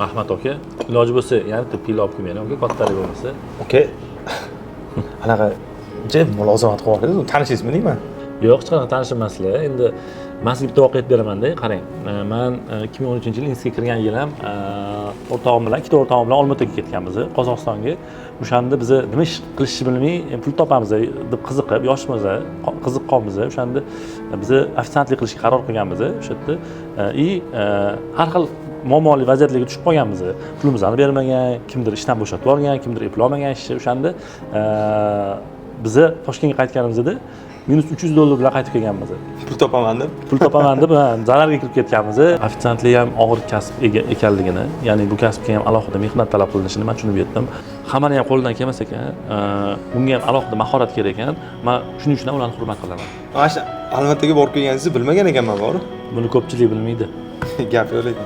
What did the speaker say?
Rahmat, aka. Iloji bo'lsa, yana bitta piyla olib kelmang, aka, kattalik bo'lmasa. Aka, anaqa mulozamat qilib yuborsangiz, tanishingizmi deyman. Yo'q, hech qanaqa tanish emaslar. Endi man sizga bitta voqea aytib beramanda, qarang. Man 2013-yil institutga kirgan yil ham o'rtog'im bilan, ikkita o'rtog'im bilan Olmaotaga ketganmiz, Qozog'istonga. O'shanda biza nima ish qilishni bilmay, pul topamiz deb qiziqib, yoshmiz, qiziqqanmiz. O'shanda biza ofitsiantlik qilishga qaror qilganmiz o'sha yerda. И har xil muammoli vaziyatlarga tushib qolganmiz. Pulimizni bermagan, kimdir ishdan bo'shatib yuborgan, kimdir eplolmagan ishni. O'shanda biza Toshkentga qaytganimizda minus 300 dollar bilan qaytib kelganmiz. Pul topaman deb. Pul topaman deb, ha, zararga kirib ketganmiz. Ofitsiantlik ham og'ir kasb ega ekanligini, ya'ni bu kasbga ham alohida mehnat talab qilinishini man tushunib yetdim. Hammani ham qo'lidan kelmas ekan, bunga ham alohida mahorat kerak ekan. Man shuning uchun ham ularni hurmat qilaman. Mana shu Almataga borib kelganingizni bilmagan ekanman, bor. Buni ko'pchilik bilmaydi. Gap yo'q lekin.